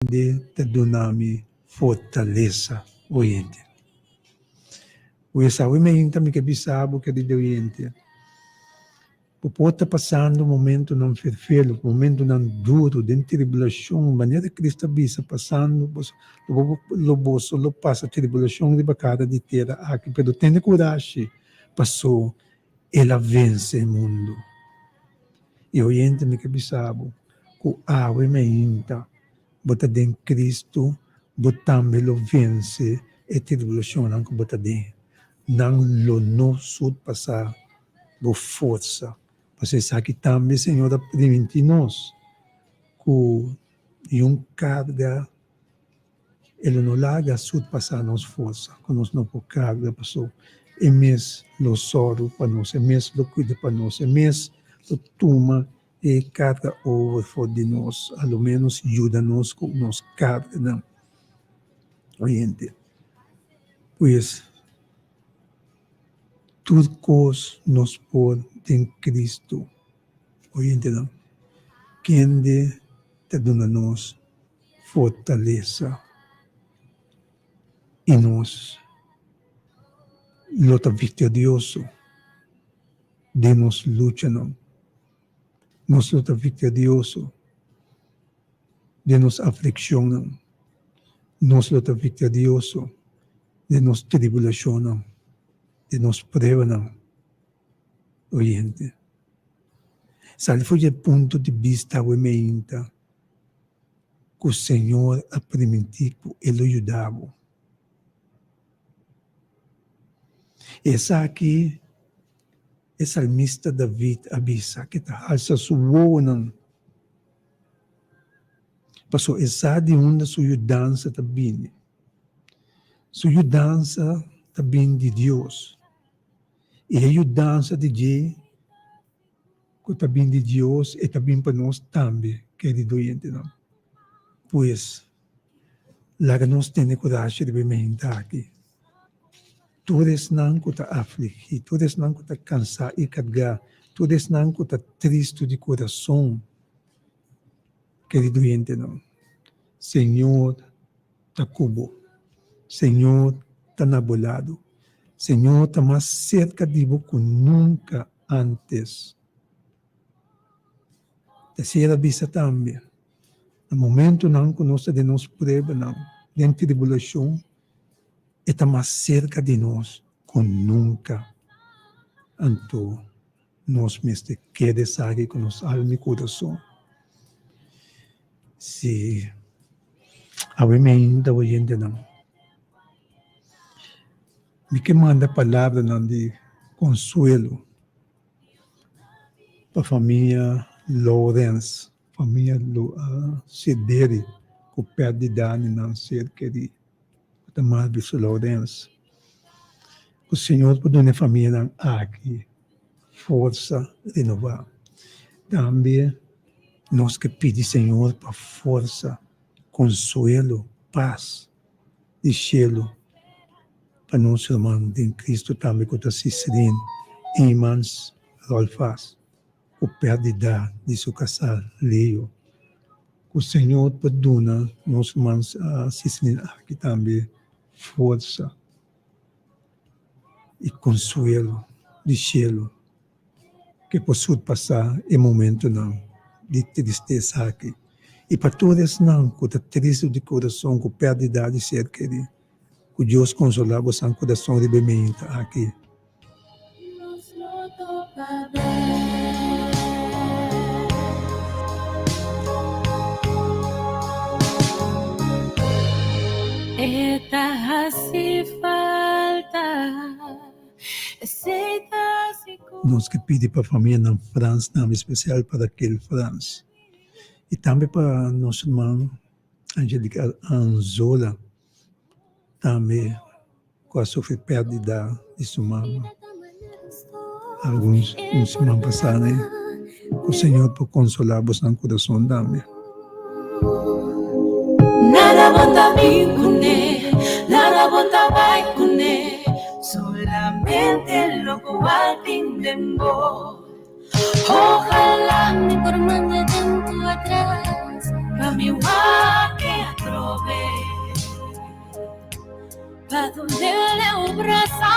Kende ta duna mi fortalesa, oyente. Pues awe meinta mi ke bisa bo, kerido oyente, bo por ta pasando momentonan ferfelu, momentonan duru, den tribulashon, manera Cristo a bisa, pasando boso, lo boso lo pasa tribulashon riba kara di tera aki, pero tene kurashi, paso el a vense e mundu. I oyente mi ke bisa bo ku awe mainta bo ta den Cristo, bo tambe lo vense e tribulacionnan ku bo ta den. Nan lo no surpasá bo forsa. Pasobra esaki tambe Señor a primintí nos ku un karga E lo no laga surpasá nos forsa ku nos no por karga, paso E mes lo sòru pa nos, E mes lo kuida pa nos, E mes lo tuma e karga over for di nos, a lo ménos yuda nos ku nos karganan. Oyente, pues tur kos nos por den Cristo, oyentenan, kende ta duna nos fortalesa i nos lo ta viktorioso den nos luchanan. Nos lo ta viktorioso den nos aflikshonnan. Nos lo ta viktorioso den nos tribulashonnan, den nos pruebanan. Oyente, sali for di e punto di bista awe meinta ku Señor a primintí ku E lo yuda bo. Esaki e salmista David a bisa ku e ta halsa su wowonan pasobra e sa di unda su yudansa ta bini. Su yudansa ta bini di Dios i e yudansa di dje ku ta bin di Dios, e ta bin pa nos tambe, kerido oyentenan. Pues, laga nos tene kurashi riba e meinta aki. Tur esnan ku ta afligí, tur esnan ku ta kansá i kargá, tur esnan ku ta tristu di kurason, kerido oyentenan, Señor ta ku bo. Señor ta na bo lado. Señor ta mas serka di bo ku nunka antes. Tercera bisa tambe, na momentonan ku nos ta den nos pruebanan, den tribulashon, e ta mas serka di nos ku nunka. Anto nos mester kere esaki ku nos alma i kurason. Si awe mi ainda oyentenan. Mi ke manda palabranan di konsuelo pa famia Lawrence, famia Sideri ku pèrdida di nan ser kerí, ku ta Marvis Lawrence. Ku Señor por duna e famianan aki forsa renová. Tambe nos ke pidi Señor pa forsa, konsuelo, pas. di shelu pa nos ruman den Cristo tambe cu ta Cicerin Eymans Rolfas cu perdida di su casa Leo. Cu Señor por duna nos ruman Cicerin aki tambe forsa y consuelo di shelu. Ke por surpasá e momentonan di tristesa aki. I pa tur esnan ku ta tristu di kurason ku pèrdida di ser kerí, ku Dios konsolá bosan kurason riba e meinta aki. E ta hasi falta. Nos ke pidi pa famianan Frans tambe, espesial pa Raquel Frans i tambe pa nos ruman Angelica Anzola tambe ku a sufri pèrdida di su mama algun un siman pasá. Ku Señor por konsolá bosnan kurason tambe. Nada bo ta bin kuné, nada bo ta bai kuné, solamente lokual tin den bo. Ojalá mi por manda tempu atras pa. Laga mi wak e atrobe Pa dunele un brasa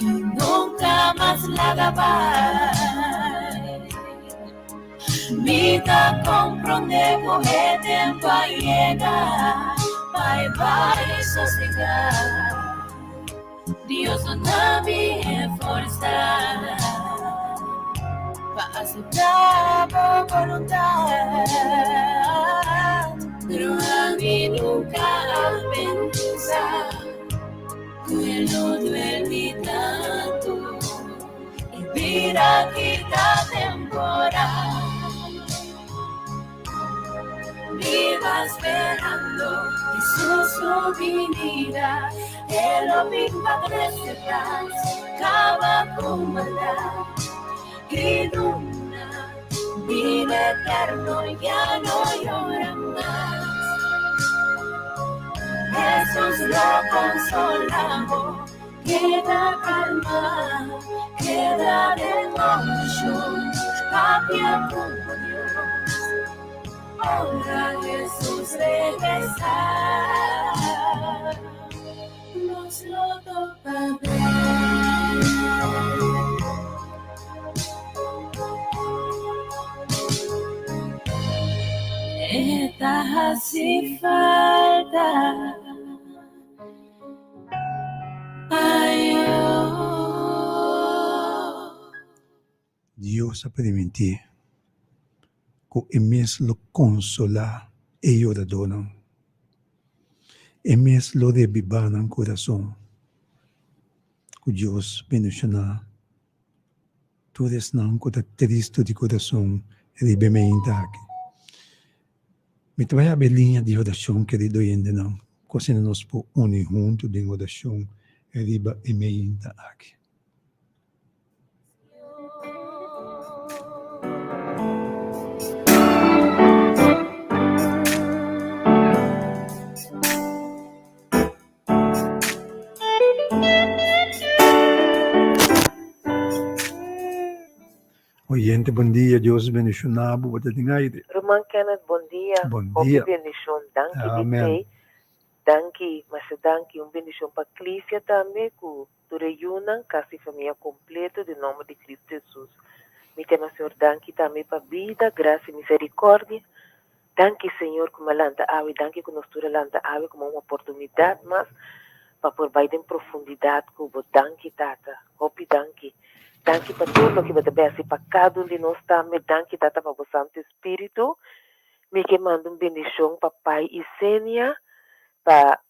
Y nunca mas laga bai Mi ta comprende cu e tempo a yega Pa e bai sosega Dios duna mi e forsa pa acepta bo voluntad. Pero ami nunca a pensa cu e lo duel tanto e bida aki ta temporal. Biba sperando Jesus su binida, E lo bin pa trece paz, caba cu maldad y duna bida eterno, ya no yora mas. Jesus lo consola bo, keda calma, keda den oracion, papia cu bo Dios. Ora Jesus regresa, nos lo topa ben. E ta haci falta. Dios a primintí ku e mes lo konsolá e yoradónan. E mes lo rebibá nan kurason. Ku Dios bendishoná tur esnan ku ta tristu di kurason riba e meinta aki. Mi ta bai habri liña di orashon, kerido oyentenan, ku asina nos por uni huntu den orashon riba e meinta aki. Oyente bon dia, Dios bendiciona bo, bo ta den aire. Ruman Kenneth bon dia, Bon hopi dia. bendicion, danki di Amen. tei, danki, masha danki, un bendicion pa Clicia tambe cu tur e yunan, casi famia completo den nomber di Cristo Jesus. Mi ta yama Señor danki tambe pa bida, gracia y misericordia, danki Señor cu mi a lanta awe, danki cu nos tur a lanta awe como un oportunidad mas pa por bai den profundidad cu bo, danki Tata, hopi danki. Danki pa tur loke bo ta bay haci pa cada un di nos tambe, danki Tata pa bo Santo Espiritu. Mi ke manda un bendicion pa Pai Isenia, pa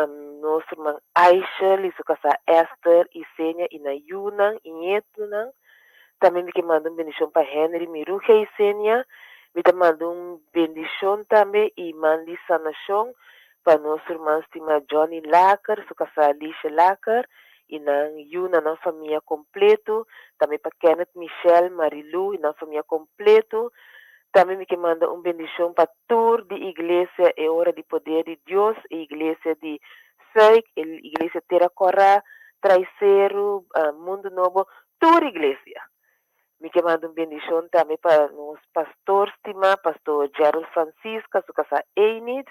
nos ruman Aishel y su casa Esther, Isenia y nan yunan y nietonan. Tambe mi ke manda un bendicion pa Henry Mirugia Isenia. Mi ta manda un bendicion tambe y mandi sanacion pa nos ruman stima Johnny Laker, su casa Alicia Laker y nan yunan, nan famia completo. Tambe pa Kenneth Michel, Marilou y nan famia completo. Tambe mi ke manda un bendicion pa tur di Iglesia E Ora di Poder di Dios, e Iglesia di Suik, e Iglesia Tera Kora, Traiseru, Mundu Nobo, tur iglesia. Mi ke manda un bendicion tambe pa nos pastor stima, Pastor Gerald Francisca, su casa Enid,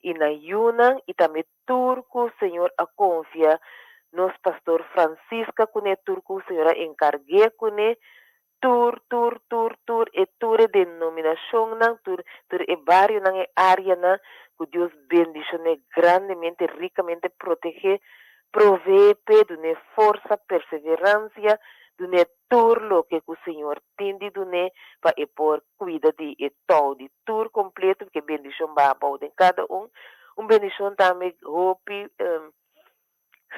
y nan yunan, y tambe tur cu Señor a confia nos Pastor Francisca cune, tur cu Señor a encargue cune, Tur, tur, tur, tur e tur e denominacionnan, tur, tur e barionan, e areanan, cu Dios bendicion'é grandemente, ricamente, proteg'é, proveé p'é, dun'é forsa, perseverancia, dun'é tur loke cu Señor tin di dun'é pa e por cuida di e tou di tur completo, porque bendicion baha abou den cada un. Un bendicion tambe hopi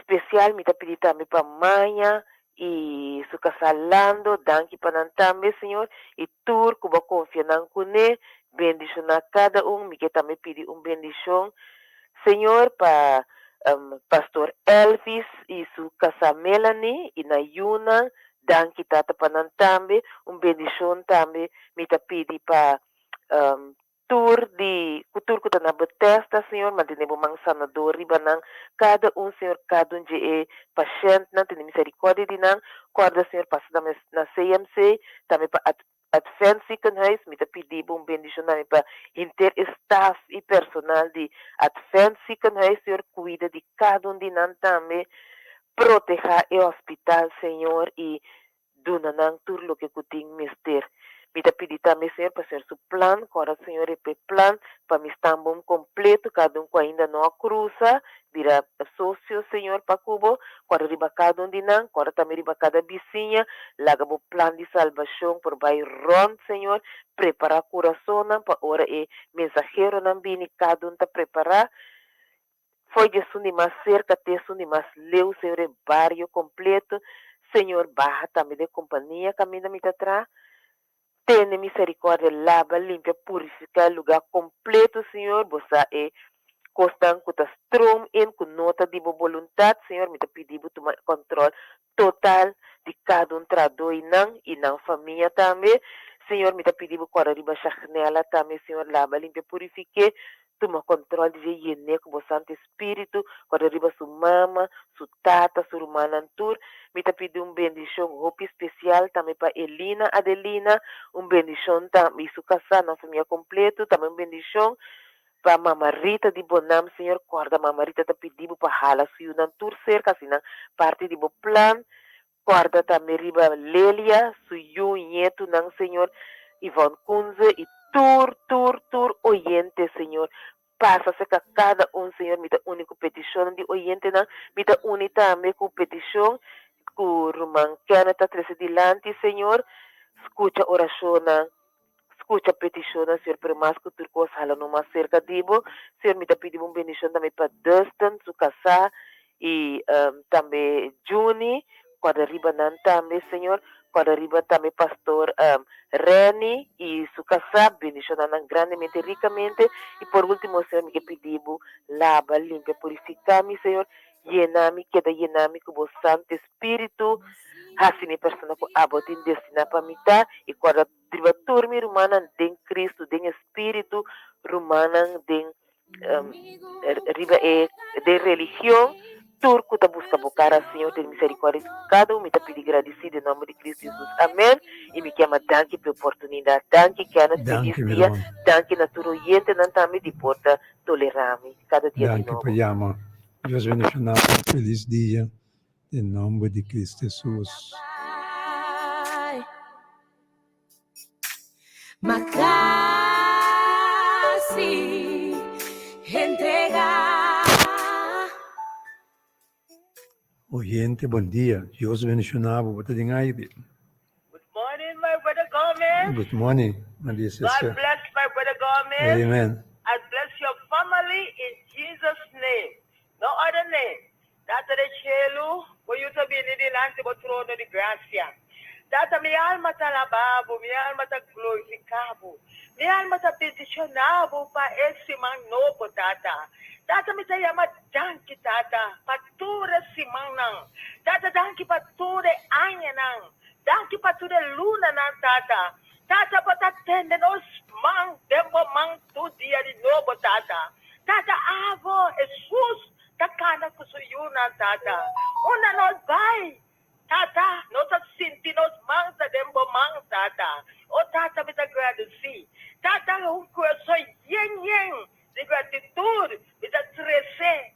Special mi ta pidi tambe pa Maya y su casá Lando, danki pa nan tambe Señor y tur cu bo a confia nan cune, bendiciona cada un, mi ke tambe pidi un bendicion Señor pa Pastor Elvis y su casá Melanie y nan yunan, danki Tata pa nan tambe, un bendicion tambe mi ta pidi pa Tur di ku tur ku ta na Bethesda, Señor, mantene bo man sanador riba nan, kada un, Señor, kada un dje e pashèntnan, tene miserikòrdia di nan. Kòrda, Señor, pasa tambe na CMC, tambe pa. Advent Ziekenhuis, mi ta pidi bo un bendishon tambe pa henter e staf i personal di Advent Ziekenhuis, Señor, kuida di kada un di nan tambe, protehá e hospital, Señor, i duna nan tur loke ku tin mester. Mi ta pidi tambe, Señor, pa Señor su plan, ku ora Señor e p'e plan pa mi stambom kompleto, kada un ku ainda no a krusa, bira sosio, Señor, pa ku bo, kòrda riba kada un di nan, kòrda tambe riba kada bisiña, laga bo plan di salbashon por bai rònt, Señor, prepará kurasonnan pa ora e mensaheronan bini, kada un ta prepará, foi di esun di mas serka te esun di mas leu, Señor, e bario kompleto, Señor, baha tambe den kompania kaminda mi ta traha, tene miserikòrdia, laba, limpia, purifiká e lugá kompleto, Señor, bo sa e kosnan ku ta stroom in, ku no ta di bo boluntat, Señor, mi ta pidi bo tuma kòntròl total di kada un trahadó i nan i nan famia tambe. Señor, mi ta pidi bo kòrda riba Shagnella tambe, Señor, laba, limpia, purifik'é, tuma kòntròl di dje, yen'é ku bo Santu Spiritu, kòrda riba su mama, su tata, su rumannan tur. Mi ta pidi un bendishon hopi spesial tambe pa Elina Adelina, un bendishon tambe i su kasá, nan famia kompleto, tambe un bendishon pa Mama Rita di Bonam. Señor, kòrda Mama Rita ta pidi bo pa hala su yunan tur serka, asina parti di bo plan. Kòrda tambe riba Lelia, su yu, ñetunan, Señor, Yvonne Kunze i tur, tur, tur oyente, Señor. Pasa serka kada un, Señor. Mi ta uni ku petishonnan di oyentenan. Mi ta uni tambe ku petishon ku ruman Kenneth ta trese dilanti, Señor. Skucha orashonnan, skucha petishonnan, Señor, pero mas ku tur kos, hala nos mas serka di bo. Señor, mi ta pidi bo un bendishon tambe pa Dustin, su kasá, i tambe Juni, kòrda riba nan tambe, Señor. Kòrda riba tambe Pastor Renny i su kasá, bendishoná nan grandemente, rikamente. I por último, Señor, mi ke pidi bo laba, limpia, purifiká mi, Señor. Yena mi, keda yena mi ku bo Santu Spiritu. Hasi mi persona ku abo tin destiná pa mi ta. I kòrda riba tur mi rumannan den Kristu, den e spiritu, rumannan den riba e den religion, tur ku ta buska bo kara, Señor, tene miserikòrdia di kada un. Mi ta pidi gradisí den nòmber di Kristu Hesus. Amèn. I mi kier danki pa e oportunidat. Danki, Kenneth. Danki, Felis dia. Miron. Danki na tur oyentenan tambe di por ta tolerá mi kada dia di Danki pa nobo. yama. Dios bendishoná bo. Felis dia den nòmber di Kristu Hesus. Ma kasi entregá. Oyente bon dia, Dios bendiciona bo, bo ta den aire. Good morning, my brother Gomez. Good morning, my dear sister. God bless my brother Gomez. Amen. I bless your family in Jesus' name. No other name. Tata den cielu, bo yu ta bini dilanti bo trono di gracia. Tata, mi alma ta alabá bo, mi alma ta glorificá bo, mi alma ta bendicioná bo pa e siman nobo, Tata. Tata, mi ta yama danki, Tata, pa tur e simannan. Tata, danki pa tur e añanan. Danki pa tur e lunanan, Tata. Tata, bo ta tende nos man den bo man tur dia di nobo, Tata. Tata, abo, Hesus, Ta kana ku su yunan, Tata. Unda nos bai, Tata, nos ta sinti nos man ta den bo man, Tata. O Tata, mi ta gradisí. Tata, un kurason yen yen di gratitud mi ta trese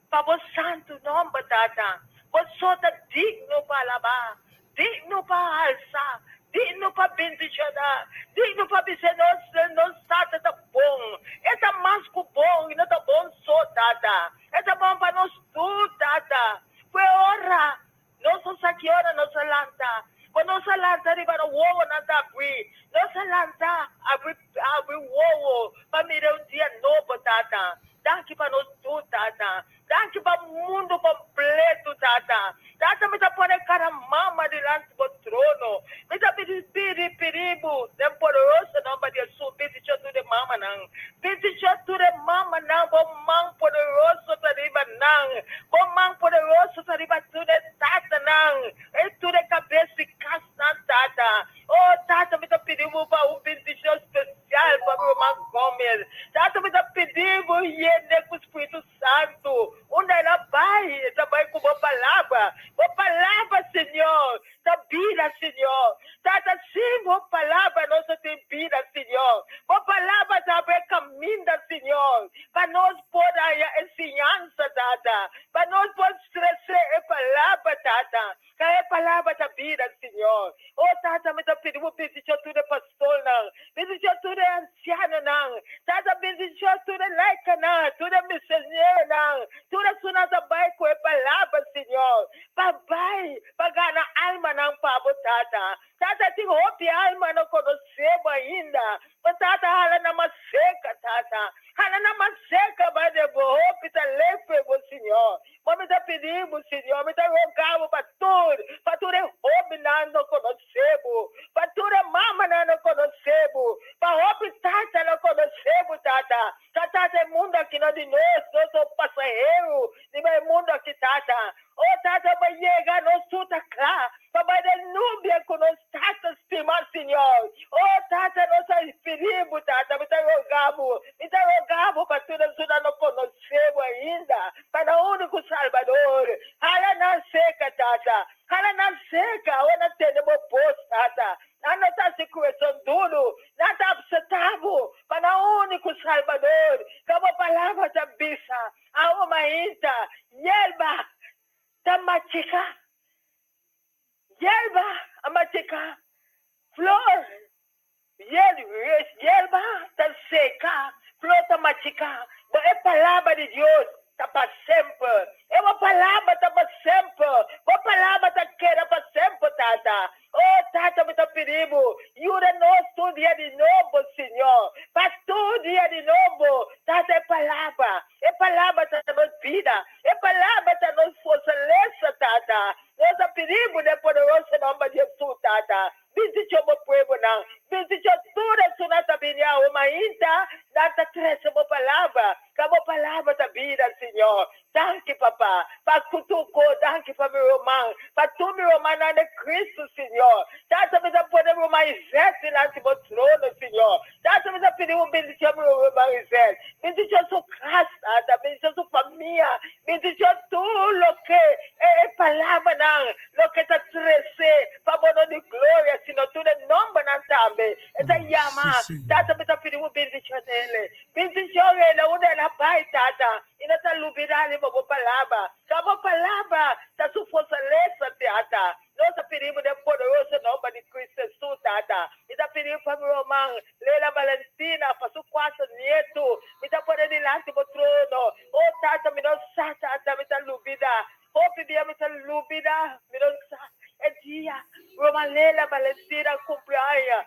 pa bo santu nòmber, Tata. Bo so ta digno pa alabá, digno pa halsa, digno pa bendishoná, digno pa bisa nos, nos Tata ta bon. E ta mas ku bon i no ta bon so, Tata. E ta bon pa nos tur, Tata. Ku e ora nos a sa ki ora nos a lanta, ku nos a lanta riba nos wowonan ta abrí, nos a lanta abrí abrí wowo pa mira un dia nobo, Tata. Danki pa nos tur, Tata. Danki pa mundu kompletu, Tata. Tata, mi ta pone kada mama dilanti bo trono. Mi ta pidi, pidi, pidi bo den poderoso nomber di Hesus, bendicion tur e mamanan. Bendicion tur e mamanan, bo man poderoso ta riba nan. Bo man poderoso ta riba tur e tatanan, i tur e kabes di kasnan, Tata. Oh, Tata, mi ta pidi bo pa un bendicion spesial pa mi ruman Gomez. mes. Tata mi ta pidi bo yende ku Spiritu Santu. Unda el a bai, e ta bai ku bo palabra. Bo palabra, Señor, ta bida, Señor. Tata, sin bo palabra nos no tin bida, Señor. Bo palabra ta abri e kaminda, Señor, pa nos por haña e siñansa, Tata, pa nos por trese e palabra, Tata. Ka e palabra ta bida, Señor. O Tata, mi ta pidi bo bendicion tur e pastornan, bendicion tur e ancianonan, Tata, bendicion tur e laicanan, tur e misioneronan, tur esunnan ta bai cu e palabra, Señor, pa bai, pa gana almanan pa bo, Tata. Tata, tin hopi alma no conoce bo ainda, bo Tata, hala nan mas cerca, Tata, hala nan mas cerca bai den bo, hopi ta lepe bo, Señor. Ma mi ta pidi bo, Señor, mi ta roga bo pa tur, pa tur e hóbennan no konosé bo, pa tur e mamanan no konosé bo, pa hopi tata no konosé bo, Tata. Ta Tata, e mundu aki no di nos, nos ta un pasahero riba e mundu aki, Tata. O Tata, bo yega, nos tur ta kla pa bai den nubia ku nos Tata stima, Señor. O Tata, nos a pidi bo, Tata, mi ta roga bo, mi ta roga bo pa tur esunnan no konosé bo ainda, Pa nan único Salbador. Hala nan seca, Tata. Hala nan seca ora nan tende bo bos, Tata. Nan no ta haci corazon duro. Nan ta acepta bo pa nan único Salbador. Ca bo palabra ta bisa, Awo mainta, yerba ta machica. Yerba a machica. Flor, yerba ta seca, flor ta machica, bo e palabra di Dios ta pa semper. E bo palabra ta pa semper. Bo palabra ta keda pa semper, Tata. Oh, Tata, mi ta pidi bo, yuda nos tur dia di nobo, Señor. Pa tur dia di nobo, Tata, e palabra, e palabra ta nos bida. E palabra ta nos fortalesa, Tata. Nos a pidi bo den poderoso nomber di Jesus, Tata. Bindichon bo pueblonan, bindichon tur esunnan ta bini awe mainta, nan ta trese bo palabra, ka bo palabra ta bida, Señor. Danki, Papa, pa ku tur kos, danki pa mi ruman, pa tur mi rumannan den Cristo, Señor. Tata, mi ta pone ruman Ivette dilanti bo trono, Señor. Tata, mi ta pidi bo bindichon mi ruman Ivette, bindichon su kas, Tata, bindichon su famia, bindichon tur loke e e palabranan Loke ta trese pa bo no di gloria, sino tur e nombernan tambe. E ta yama, Tata, mi ta pidi bo bendicion ele. Bendicion ele unda el a bai, Tata, i no ta lubida riba bo palabra. Ka bo palabra ta su fortalesa, Tata. Nos ta pidi bo den poderoso nomber di Cristo Jesus, Tata. Mi ta pidi pa mi ruman Leila Valentina, pa su cuatro nieto. Mi ta pone dilanti bo trono. Oh, Tata, mi no sa, Tata, mi ta lubida. Hopi bia mi ta lubida, mi no sa e dia Roman Lela Valentina cumpli aña.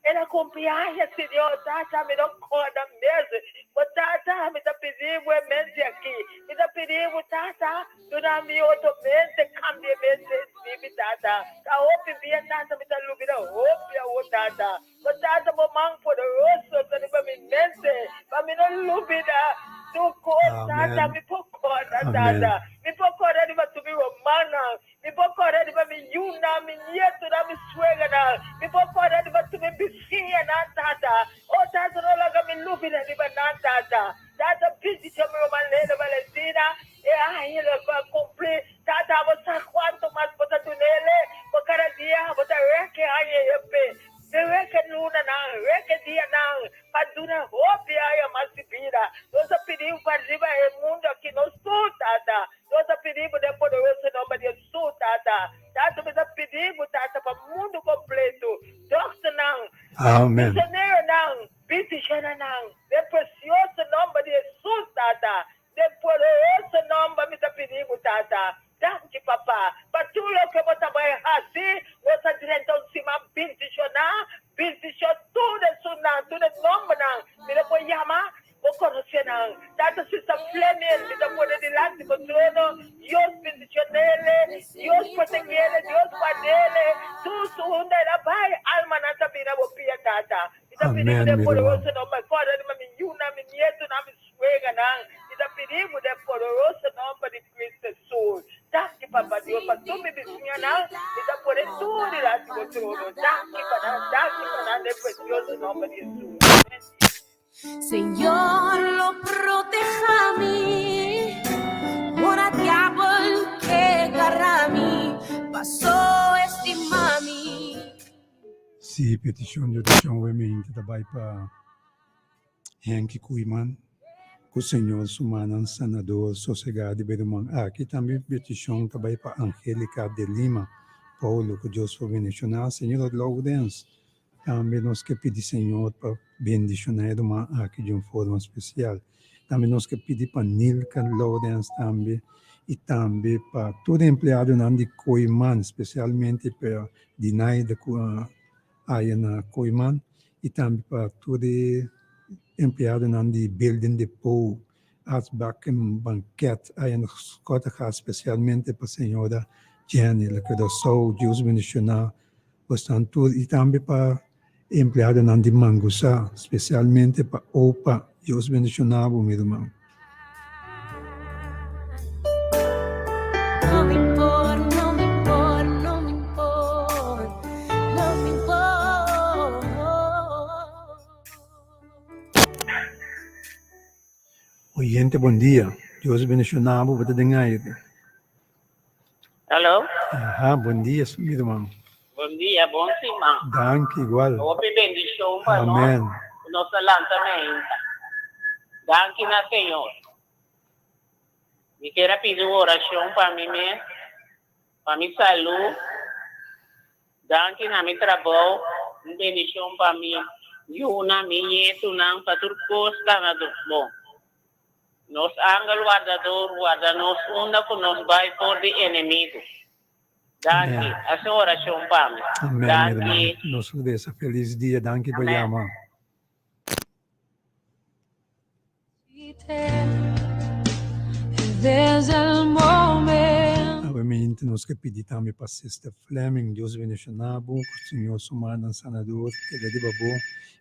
El a cumpli aña, Señor, Tata, mi no corda mes. Bo Tata, mi ta pidi bo e mente aki. Mi ta pidi bo, Tata, duna mi otro mente, cambia e mente di mi, Tata. Ta hopi bia, Tata, mi ta lubida hopi awor, Tata. Bo Tata, bo man poderoso ta riba mi mente, pa mi no lubida tur kos, Tata. Mi por kòrda, Tata. Mi por kòrda riba tur mi rumannan. Mi por kòrda riba mi yunan, mi nietonan, mi suegranan. Mi por kòrda riba tur mi bisiñanan, Tata. O Tata, no laga mi lubida riba nan, Tata. Tata, pidi dje mi ruman Lelo Valentina e aña lo pa kumpli. Tata, bo sa kuantu mas bo ta dun'ele, bo kada dia bo ta rèk e aña ei p'e. Den rèk e lunanan, rèk e dianan, pa duna hopi aña mas di bida. Nos a pidi bo pa riba e mundu aki nos tur, Tata. Nos a pidi bo den poderoso nomber di Hesus, Tata. Tata, mi ta pidi bo, Tata, pa mundu kompleto, dòkternan, misioneronan, Bendiciona nan den precioso nomber di Jesus, Tata. Den poderoso nomber mi ta pidi bo, Tata. Danki, Papa, pa tur loke bo ta bai haci. Nos a drenta un siman bendiciona. Bendicion tur esunnan, tur e nombernan mi no por yama, bo conoce nan. Tata, Sister Fleming mi ta pone dilanti bo trono. Dios bendicionele, Dios protegele, Dios guardele. Tur su unda el a bai, almanan ta bira bo pia, Tata. Mi ta pidi bo Amen, den mi poderoso ruman. nomber. Kòrda riba mi yunan, mi nietunan, mi suegranan. Mi ta pidi bo den poderoso nomber di Cristo Jesus. Danki, Papa Dios, pa tur mi bisiñanan. Mi ta pone tur dilanti bo trono. Danki pa nan, danki pa nan den precioso nomber di Jesus. Amen. Señor lo proteha mi ora diabel ke gara mi paso e stima mi. Si petishon di orashon obviamente ta bai pa Henky Koeiman, ku Señor su mannan sanador sosegá di be ruman aki. Tambe petishon ta bai pa Angelica de Lima Paulo, ku Dios por bendishoná. Señor Lawrence, Tambe nos ke pidi Señor pa bendishoná e ruman aki di un forma spesial. Tambe nos ke pidi pa Nilka Lawrence tambe i tambe pa tur e empleadonan di Kooiman, spesialmente pa Dinaida ku a haya na Kooiman i tambe pa tur e empleadonan di Building Depot, Artsbakken Banket haya na Schottegat, spesialmente pa señora Jenny la Curaçao. Dios bendishoná Bosnan tur i tambe pa e empleadonan di Mangusa, spesialmente pa Opa. Dios bendishoná bo, mi ruman. Oyente bon dia. Dios bendishoná bo, bo ta den aire. Hello. Aha, bon dia, mi ruman. Bon dia, bon siman. Danki, igual. Hopi bendishon pa nos. Amen. Ku nos a lanta meinta. Danki na Señor. Mi kier a pidi un orashon pa mi mes, pa mi salú. Danki na mi trabou. Un bendishon pa mi yunan, mi ñetunan, pa tur kos ta na bon. Nos angel wardador warda nos unda ku nos bai for di enemigu. Danki. Hasi un orashon pa mi. Amen, mi Danki. hermano. Nos reza. Feliz dia. Danki pa Amen. yama. Awe nos ke pidi tambe pa Sister Fleming. Dios bendiciona bo. Ku Señor su mannan sanador keda riba bo.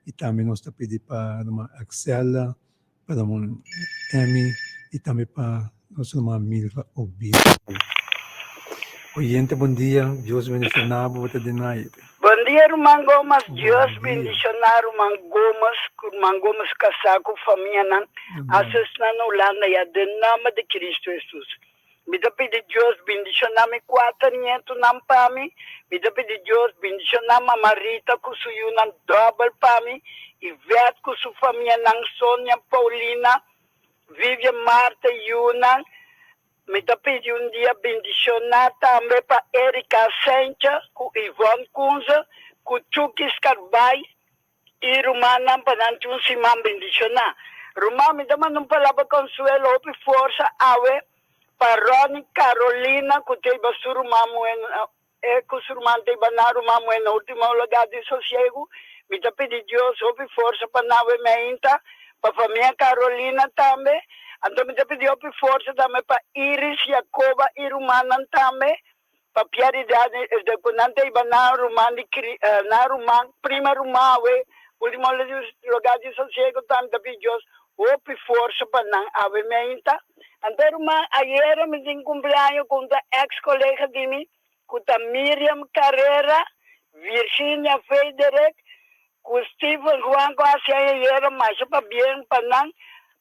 I tambe nos ta pidi pa ruman Axela. Pa ruman Emmy y tambe pa nos ruman Milva Obispo. Oyente bon dia, Dios bendiciona bo, bo ta den aire. Bon dia ruman Gomes, Dios Bon dia. bendiciona ruman Gomes cu ruman Gomes casa cu famianan Amen. asesna na Hulanda ya den nomber di Cristo Jesus. Mi ta pidi Dios bendiciona mi cuater nietonan pa mi. Mi ta pidi Dios bendiciona Mama Rita cu su yunan dobel pa mi, Yvette cu su famianan, Sonia, Paulina, Vivian, Marta y yunan. Mi ta pidi un dia bendiciona tambe pa Erika Sencha cu Yvonne Kunze cu Chucky Scarbay I rumannan pa nan tin un siman bendishoná. Ruman, mi ta manda un palabra konsuelo, hopi forsa awe pa Ronnie Carolina ku ta iba su ruman muhé na e ku su ruman ta iba nan ruman muhé na ultimo lugá di sosiegu. Mi ta pidi Dios hopi forsa pa nan awe meinta, pa famia Carolina tambe. Anto mi ta pidi hopi forsa tambe pa Iris Jacoba i rumannan tambe. Papia di Dani es de ku nan ta iba nan ruman di kri nan ruman prima ruman awe ultimo lugar di sosiego tambe ta pidi Dios hopi forsa pa nan awe meinta. Anto ruman ayera mi tin cumpleaños ku un ta ex colega di mi ku ta Miriam Carrera, Virginia Federik ku Steven Juan ku hasi aña ayera masha pabien pa nan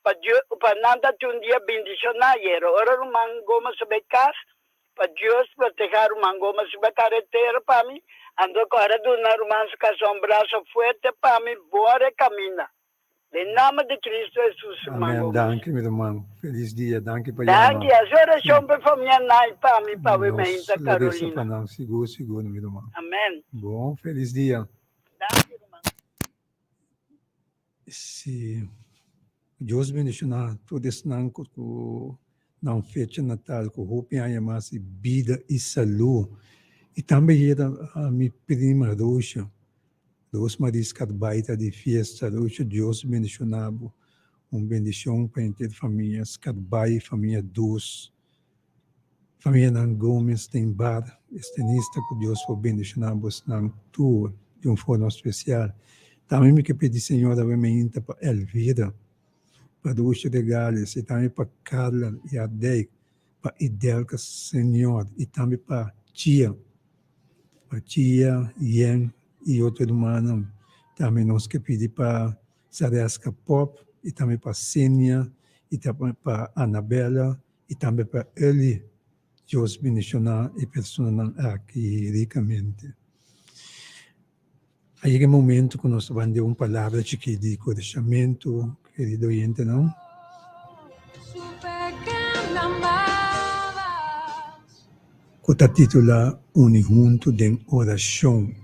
pa Dios pa nan ta tin un dia bendiciona ayera ora ruman Gomez a bay cas Pa Dios proteha ruman Gomez riba karetera pa mi, anto ku ora duna ruman su kasa un braso fuerte pa mi bore kaminda. Den nomber di Cristo Jesus ruman Amen Gomez. danki mi ruman felis dia danki pa yama. Danki hasi orashon pa e famia nan i pa mi pa we Nos meinta lo resa Carolina. pa nan sigur sigur mi ruman. Amen. Bon felis dia. Danki ruman. Si Dios bendiciona tur esnan cu nan fecha natal cu hopi aña mas di bida y salud. Y tambe yera a mi prima Roosha, Roosmarie Scarbaita di fiesta. Roosha Dios bendiciona bo, un bendicion pa henter famia Scarbay, famia Dus, famianan Gomez den bar, es tenista cu Dios por bendiciona bosnan tur di un forma special. Tambe mi ke pidi Señor awe mainta pa Elvira, pa Rusha Regales y tambe pa Carla y Ardijk, pa Idelka Señor y tambe pa Chia, pa Chia, Yen y otro rumannan. Tambe nos ke pidi pa. Sareska Pop i tambe pa Senia i tambe pa Anabella i tambe pa Elly. Dios bendishoná e personanan aki rikamente. A yega e momento ku nos ta ban den un palabra chikí di kurashamentu, kerido oyentenan. Ku ta titulá Uni Huntu den Orashon.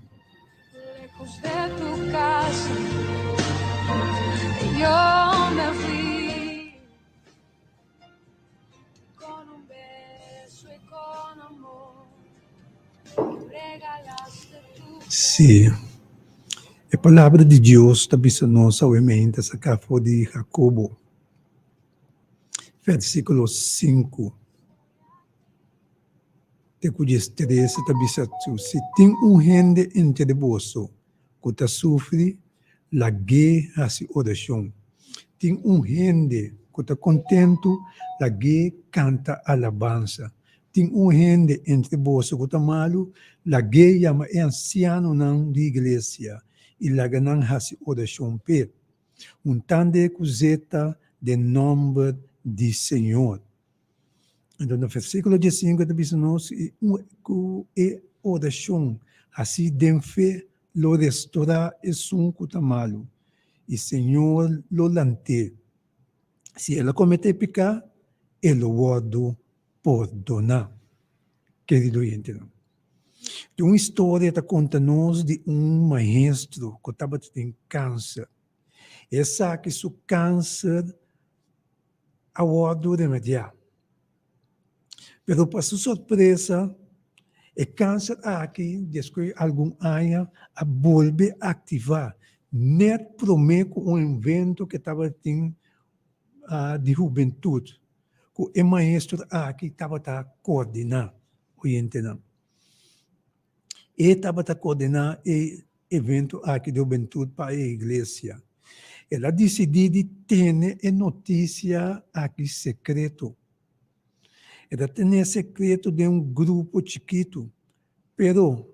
Sí, e Palabra di Dios ta bisa nos awemente saká for di Hakobo, vèrsikulo sinku te ku diestres ta bisa ku si tin un hende entre boso ku ta sufri, lag'é hasi orashon. Tin un hende ku ta kontentu, lag'é kanta alabansa. Tin un hende entre boso ku ta malu, lag'é yama e ansianonan di iglesia i laga nan hasi orashon p'e, huntand'é ku zeta den nòmber di Señor. Anto na versíkulo diesinku e ta bisa nos ku e orashon hasí den fe lo restorá esun ku ta malu, i Señor lo lant'é. Si el a kometé piká, e lo wòrdu pordoná. Kerido oyentenan, tin un historia ta konta nos di un maestro ku tabata tin kanser. Esaki su kanser a wòrdu remediá. Pero pa su sorpresa, e kanser aki despues di algun aña a bolbe aktivá nèt promé ku un evento ke tabatin di hubentut ku e maestro aki tabata koordiná oyentenan. E tabata koordiná e evento aki di hubentut pa e iglesia. El a disidí di tene e notisia aki sekreto. El a tene sekreto den un grupo chikitu, pero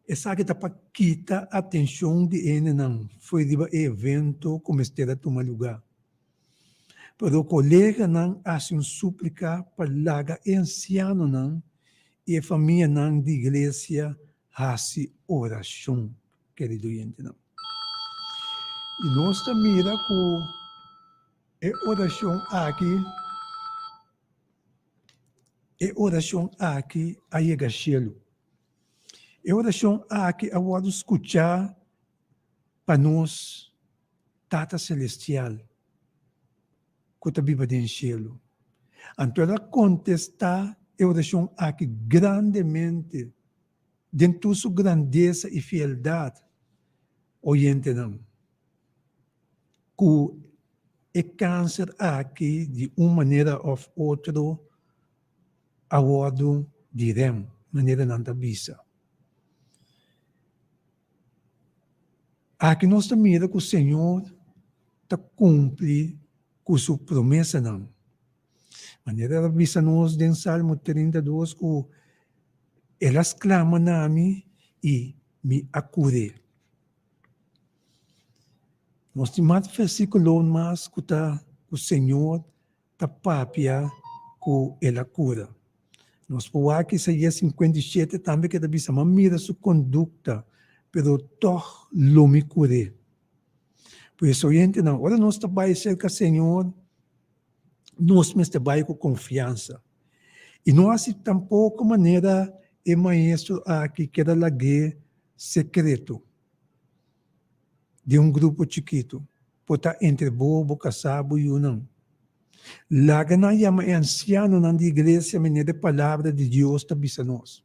esaki ta pa kita atenshon di hendenan for riba e evento ku mester a tuma lugá. Pero koleganan a hasi un súplika pa laga e ansianonan i e famianan di iglesia hasi orashon, kerido oyentenan. I nos ta mira ku e orashon aki, e orashon aki a yega shelu. E orashon aki a wòrdu skuchá pa nos Tata Selestial ku ta biba den shelu. Anto el a kontestá e orashon aki grandemente den tur su grandesa i fieldat, Oyentenan, ku e kanser aki di un manera òf otro a wòrdu di rèm, manera nan ta bisa. Aki nos ta mira ku Señor ta kumpli ku su promesanan. Manera el a bisa nos den Salmo 32 ku El a sklama na mi i mi a kur'é. Nos tin mas versíkulo mas ku ta ku Señor ta papia ku el a kura. Nos por wak Isaías 57 tambe ke ta bisa, M'a mira su kondukta, pero tòg lo mi kur'é. Pues oyentenan, ora nos ta bai serka Señor, nos mester bai ku konfiansa. I no hasi tampoko manera e maestro aki keda lag'é sekreto. Den un grupo chikitu, por ta entre bo, bo kasá, bo yunan. Laga nan yama e ansianonan di iglesia manera e Palabra di Dios ta bisa nos,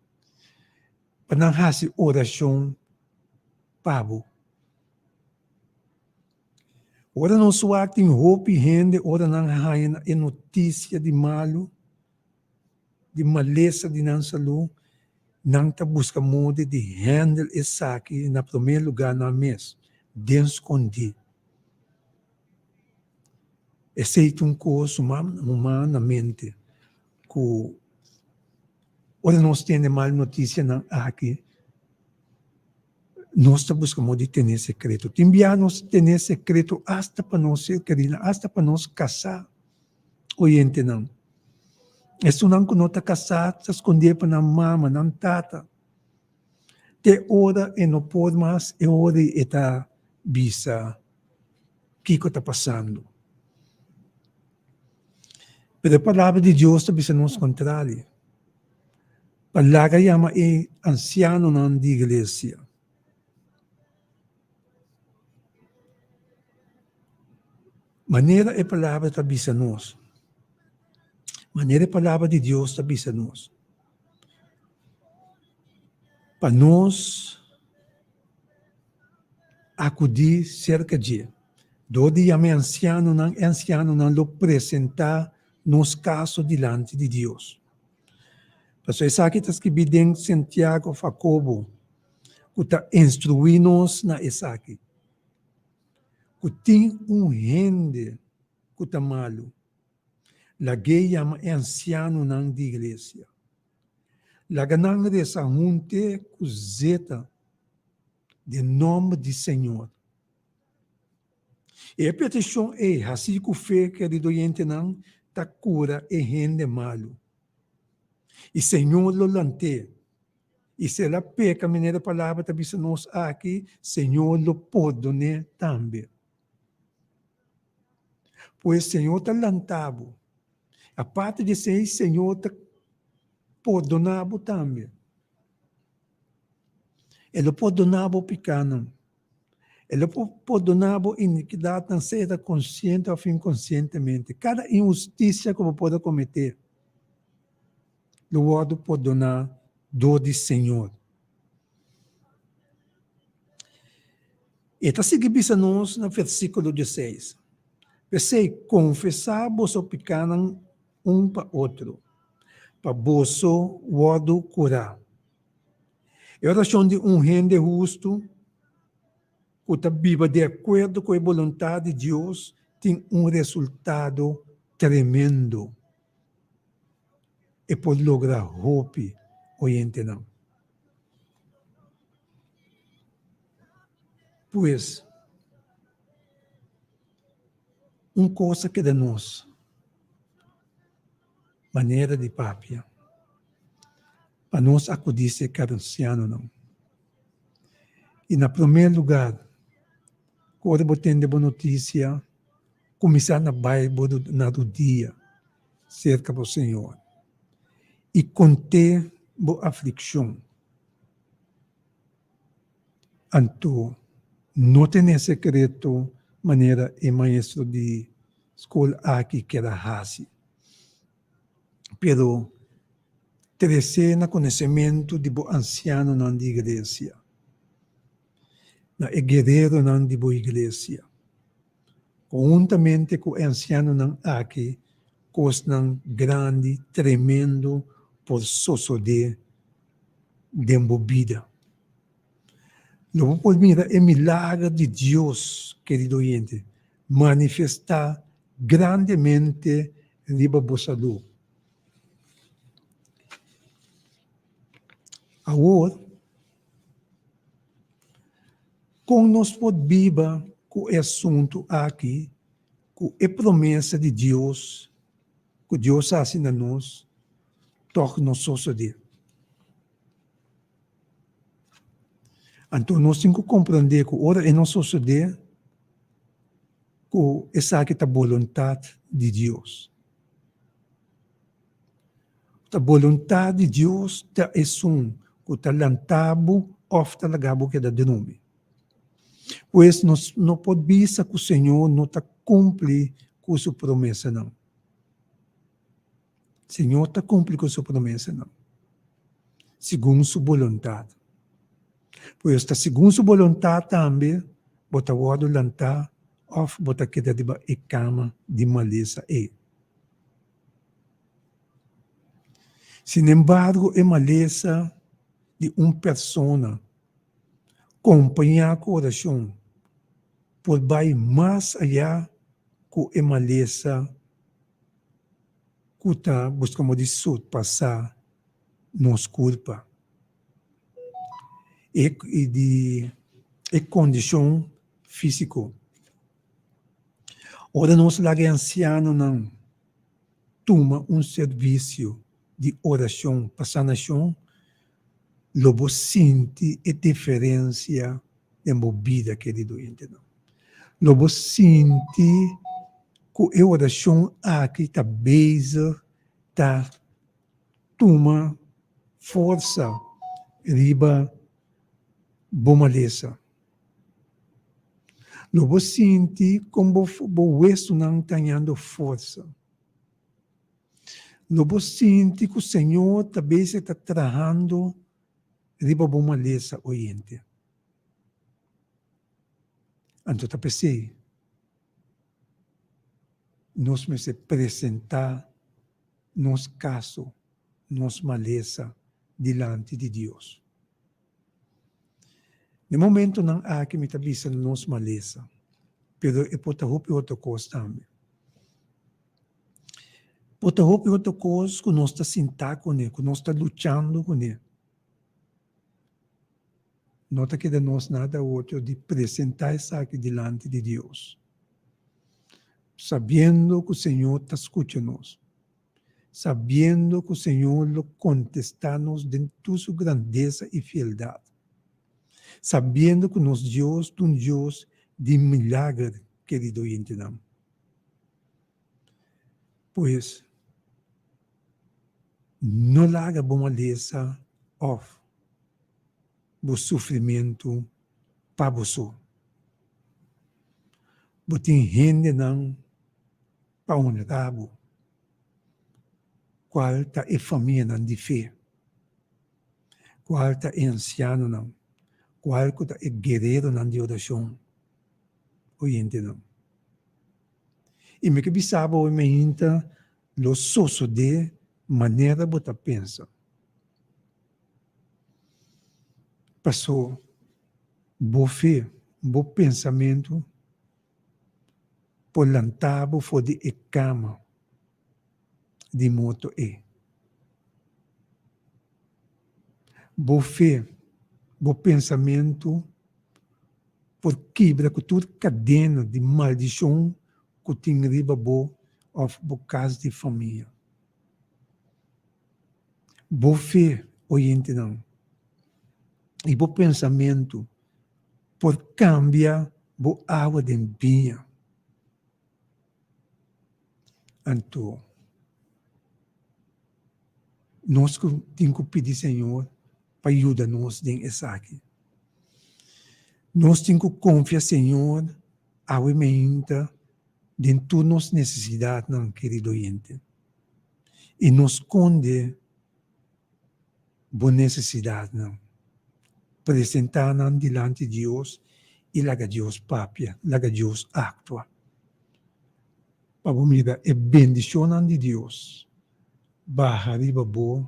pa nan hasi orashon pa bo. Ora nos wak tin hopi hende ora nan haña e notisia di malu, di malesa di nan salú, nan ta buska moda di handle esaki na promé lugá nan mes, den skondí. Esei ta un kos humanamente ku ora nos tende mal notisianan aki. Nos ta buska modo di tene sekreto. Tin bia nos tene sekreto asta pa nos ser kerinan, asta pa nos kasá. Oyentenan, esunnan ku no ta kasá ta skondé pa nan mama, nan tata. Te ora e no por mas, e ora e ta bisa kiko ta pasando. Pero e Palabra di Dios ta bisa nos kontrali. Pa laga yama e ansianonan di iglesia. Manera e Palabra ta bisa nos, manera e Palabra di Dios ta bisa nos, pa nos akudí serka dje. Dor di yama e ansianonan, e ansianonan lo presentá nos kaso dilanti di Dios. Pasobra esaki ta skibí den Santiago òf Hakobo, ku ta instruí nos na esaki, ku tin un hende ku ta malu, lag'é yama e ansianonan di iglesia. Laga nan resa hunte ku zeta den nòmber di Señor. E petishon ei hasí ku fe, kerido oyentenan, ta kura e hende malu. I Señor lo lant'é. I si el a peka manera e palabra ta bisa nos aki, Señor lo pordon'é tambe. Pues Señor ta lanta bo. Aparte di esei, Señor ta pordoná bo tambe. E lo pordoná bo pikánan. E lo por pordoná bo inikidatnan, sea ta konsiente òf inkonsientemente. Kada inhustisia ku bo por a kometé lo wòrdu pordoná dor di Señor. E ta sigui bisa nos na versíkulo dieseis, P'esei, konfesá boso pikánan un pa otro, pa boso wòrdu kurá. E orashon di un hende hustu ku ta biba di akuerdo ku e boluntat di Dios tin un resultado tremendo. E por logra hopi oyentenan. Pues, un kos a keda nos manera di papia pa nos akudí serka di ansianonan. I na promé lugar, ku ora bo tende bo notisia, kuminsá na bai bo na rudia serka bo Señor i kont'é bo aflikshon. Anto no tene sekreto manera e maestro di skol aki kier a hasi, pero trese na konosementu di bo ansianonan di iglesia, na e guereronan di bo iglesia. Konhuntamente ku e ansianonan aki kosnan grandi tremendo por sosodé den bo bida. Lo bo por mira e milager di Dios, kerido oyente, manifestá grandemente riba bo salú. Awor, kon nos por biba ku e asuntu aki, ku e promesa di Dios ku Dios hasi na nos tòg no sosodé? Anto nos tin ku komprondé ku ora e no sosodé, ku esaki ta boluntat di Dios. Ta boluntat di Dios ta esun ku ta lanta bo òf ta laga bo keda drumi. Pues nos no por bisa ku Señor no ta kumpli ku su promesanan. Señor ta cumpli cu su promesanan, segun su boluntad. Pues ta segun su boluntad tambe bo ta wordo lanta of bo ta keda riba e cama di malesa ey. Sinembargo e malesa di un persona compaña cu oracion por bay mas aya cu e malesa ku ta buska mo di surpasá nos kulpa. E di. E kondishon físiko. Ora nos laga e ansianonan tuma un servisio di orashon pa sanashon, lo bo sinti e diferensia den bo bida, kerido oyentenan. Lo bo sinti ku e orashon aki ta bezig ta tuma forsa riba bo malesa. Lo bo sinti kon bo bo wesunan ta hañando forsa. Lo bo sinti ku Señor ta bezig ta trahando riba bo malesa, oyente. Anto ta p'esei nos mester presentá nos kaso, nos malesa dilanti di Dios. Den momentonan aki mi ta bisa nos malesa, pero e por ta hopi otro kos tambe. Por ta hopi otro kos ku nos ta sintá kuné, ku nos ta luchando kuné. No ta keda nos nada otro di presentá esaki dilanti di Dios, sabiendo ku Señor ta skucha nos. Sabiendo ku Señor lo kontestá nos den tur su grandesa i fieldat. Sabiendo ku nos Dios ta un Dios di milager, kerido oyentenan. Pues, no laga bo malesa òf bo sufrimentu pa bo so. Bo tin hendenan pa honra bo, cual ta e famianan di fe, cual ta e ancianonan, cual cu ta e guereronan di oracion, oyentenan. I mi ke bisa bo mainta lo sosode manera bo ta pensa. Paso bo fe, bo pensamentu por lanta bo for di e kama di morto ei. Bo fe, bo pensamentu por kibra ku tur kadena di maldishon ku tin riba bo òf bo kas di famia. Bo fe, oyentenan, i bo pensamentu por kambia bo awa den biña. Anto, nos ku tin ku pidi Señor pa yuda nos den esaki. Nos tin ku konfia Señor awe meinta den tur nos nesesidatnan, kerido oyente. I no skonde bo nesesidatnan. Presentá nan dilanti Dios i laga Dios papia, laga Dios aktua. Pa bo mira e bendishonnan di Dios baha riba bo,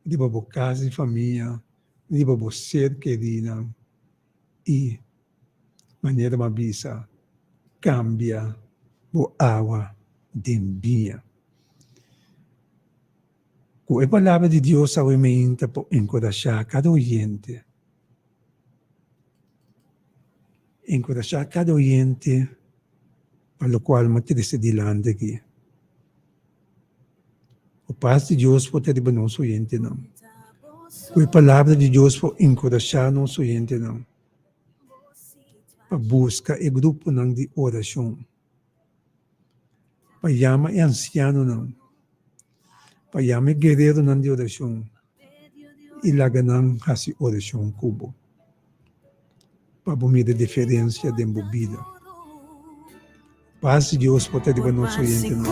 riba bo kas di famia, riba bo ser kerinan i manera bo a bisa, kambia bo awa den biña. Ku e Palabra di Dios awe meinta por enkurashá kada oyente. Enkurashá kada oyente pa lokual mi a trese dilanti aki. Ku pas di Dios por ta riba nos oyentenan. Ku e Palabra di Dios por enkurashá nos oyentenan pa buska e gruponan di orashon. Pa yama e ansianonan, pa yama e guereronan di orashon i laga nan hasi orashon ku bo, pa bo mira diferensia den bo bida. Pas di Dios por ta riba nos oyentenan.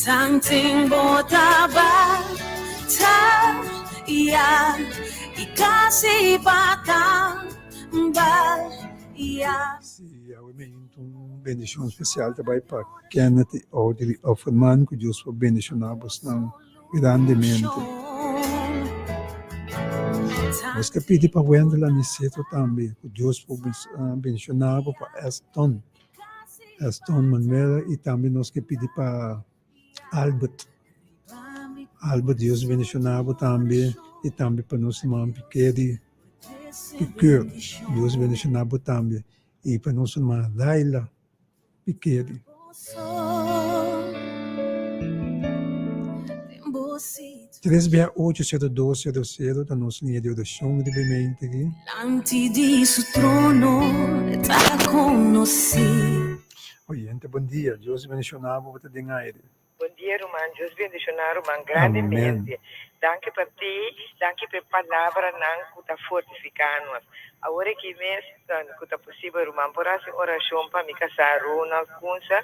Tanten bo ta bataya i kasi pa tambaya. Sí, awe meinta un bendishon spesial ta bai pa Kenneth i Audrey Offerman, ku Dios por bendishoná bosnan grandemente. Nos ke pidi pa Wendel Aniceto tambe, ku Dios por bendiciona bo, pa Eston, Eston Manuela y tambe nos ke pidi pa Albert, Albert Dios bendiciona bo tambe y tambe pa nos herman Pikeri, Piqueur, Dios bendiciona bo tambe y pa nos herman Daila. Pikeri. Tres bia ocho sero dos sero sero ta nos liña di orashon riba e mente aki. Oyente bon dia, Dios bendiciona bo, bo ta den aire. Bon dia ruman, Dios bendiciona ruman grandemente. Danki pa ti, danki pa e palabranan cu ta fortifica nos. Awor aki mes cu ta posibel ruman por haci un oracion pa mi casa Ronald Kunsa.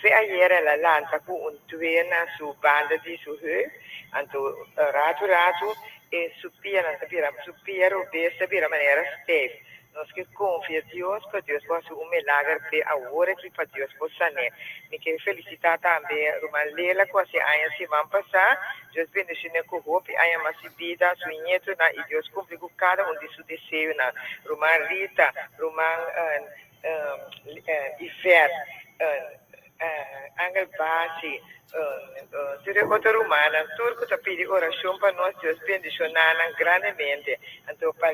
Fe ayer el a lanta cu un due na su banda di su heup, anto ratu ratu e su pianan ta bira, su pia robes ta bira manera stijf. Nos ke konfia Dios pa Dios por hasi un milager p'e awor aki pa Dios por san'é. Mi ke felisitá tambe ruman Lela ku hasi aña siman pasá. Dios bendishon'é ku hopi aña mas di bida, su ñetonan i Dios kumpli ku kada un di su deseonan. Ruman Rita, ruman Yvette, Angel Basi, tur e otro rumannan, tur ku ta pidi orashon pa nos, Dios bendishoná nan grandemente. Anto pa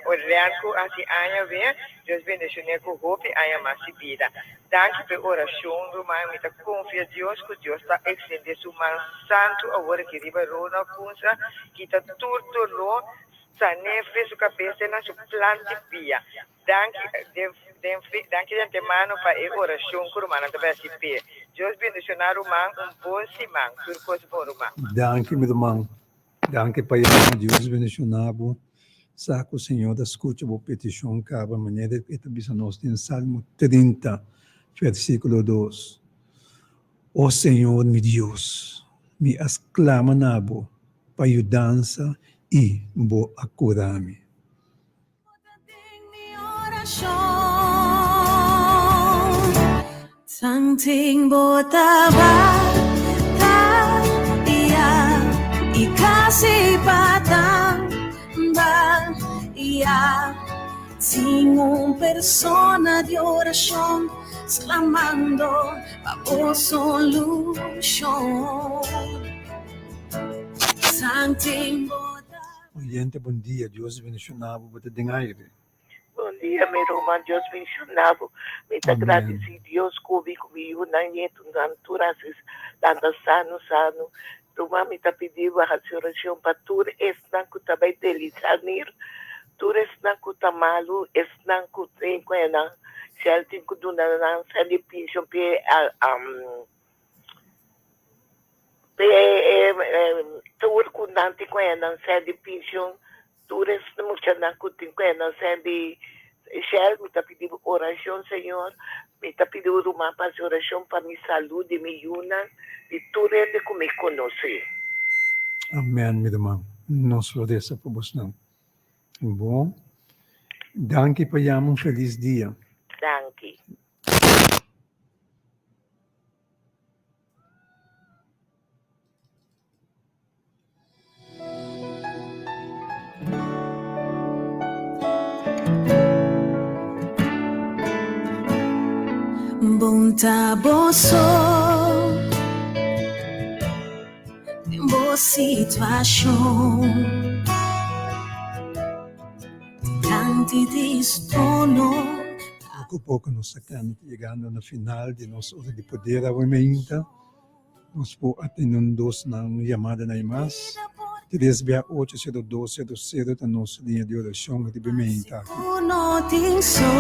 Orlean ku hasi aña wen, Dios bendishon'é ku hopi aña mas di bida. Danki pa e orashon, ruman. Mi ta konfia Dios ku Dios ta ekstendé su man santu awor aki riba Ronald Kunsa, kita tur doló, san'é fe su kabes te na su plant di pia. Danki danki di antemano pa e orashon ku rumannan ta bai hasi p'e. Dios bendishoná ruman un bon siman. Tur kos bon ruman. Danki mi ruman. Danki pa yama. Dios bendishoná bo. Sa ku Señor ta skucha bo petishon kaba manera e ta bisa nos den Salmo 30 versíkulo 2. O Señor mi Dios, mi a sklama na bo pa yudansa i bo a kura mi. Oyente bon dia Dios bendiciona bo bo ta den aire. Bon dia mi ruman Dios bendiciona bo mi ta gradeci Dios cu mi cu mi yunan nietunan tur haci lanta sano sano ruman mi ta pidi bo haci oracion pa tur esnan cu ta bay delisanir tur esnan cu ta malu esnan cu tin cu nan shel tin cu duna nan sende pension p'e Tur ku nan tin ku nan sèn di penshon, tur es muchanan ku tin ku nan sèn di Shell, mi ta pidi bo orashon, Señor. Mi ta pidi bo ruman pa hasi orashon pa mi salú, di mi yunan, di tur hende ku mi konosé. Amen mi ruman, nos lo resa pa bosnan. Bon, danki pa yama, un felis dia. Danki. Bon ta bo so den bo situacion Dilanti di su trono. Poco poco nos ta cana ta yegando na final di nos ora di poder awe mainta. Nos por atende un dos nan yamada na e mas. Tres bia ocho sero dos sero sero ta nos liña di oracion riba e mainta aki. No tin solucion,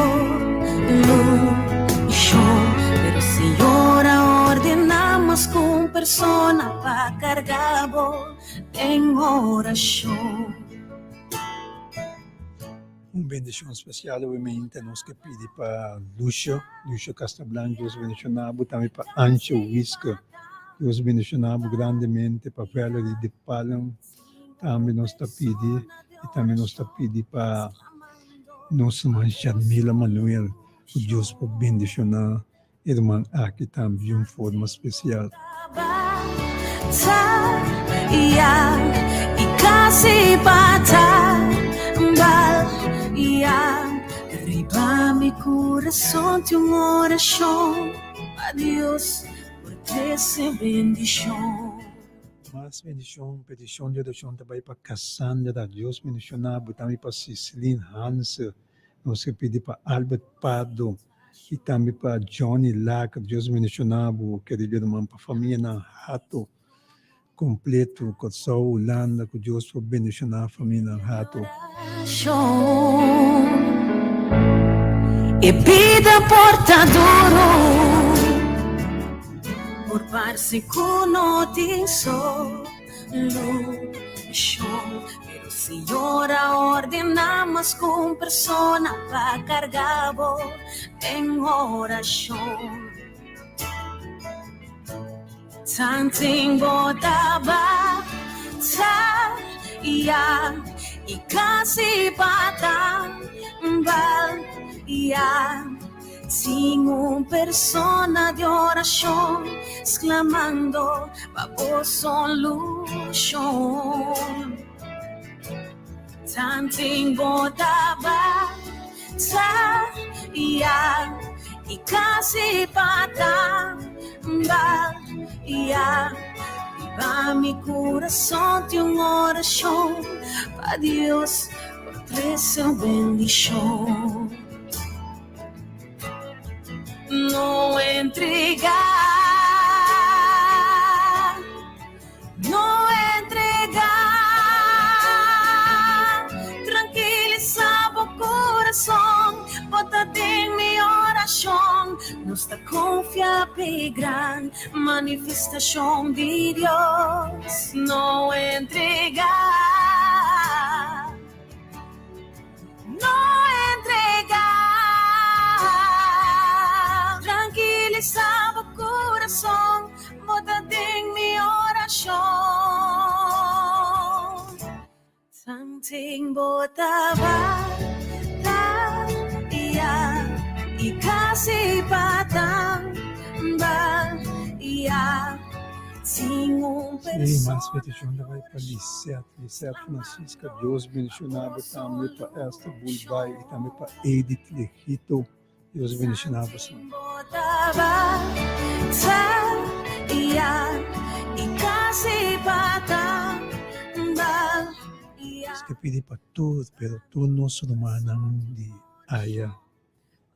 pero Señor a ordena mas cu un persona pa carga bo den oracion. Un bendicion special awe mainta nos ke pidi pa Lucio, Lucio Castablanco, Dios bendiciona bo, tambe pa Ancho Wiske, Dios bendiciona bo grandemente, pa Valerie de Palm, tambe nos ta pidi, y tambe nos ta pidi pa nos herman Sharmila Manuel, cu Dios por bendiciona e ruman aki tambe di un forma spesial. Riba mi kurason tin un orashon pa Dios por trese bendishon. Mas bendishon, petishon di orashon ta bai pa Cassandra, Dios bendishoná bo, tambe pa Ciceline Hanse, nos ke pidi pa Albert Pardo i tambe pa Johnny Laker, Dios bendishoná bo, kerido ruman, pa famianan Hato kompleto, Kòrsou, Hulanda, ku Dios por bendishoná famianan Hato. E bida por ta duro, por parse ku no tin solushon, pero Señor a ordená mas ku un persona pa karga bo den orashon. Tanten bo ta bataya i kasi pa tambaya, tin un persona di orashon sklamando pa bo solushon. Tanten bo ta bataya i kasi pa tambaya, riba mi kurason tin un orashon pa Dios por trese un bendishon. No entregá, no entregá. Trankilisá bo kurason, bo ta den mi orashon. Nos ta konfia p'e gran manifestashon di Dios. No entregá. No entregá. Trankilisá bo kurason, bo ta den mi orashon. Tanten bo ta bataya i kasi pa tambaya. Tin un Sí, mas persona petishon ta bai pa Lisette, Lisette Francisca, Dios bendiciona bo tambe pa Esther Bulbay y tambe pa Edith Legito, Dios bendiciona bo Tanten bo ta bataya i kasi pa tambaya. Nos ke pidi pa tur, pero tur nos rumannan di aya.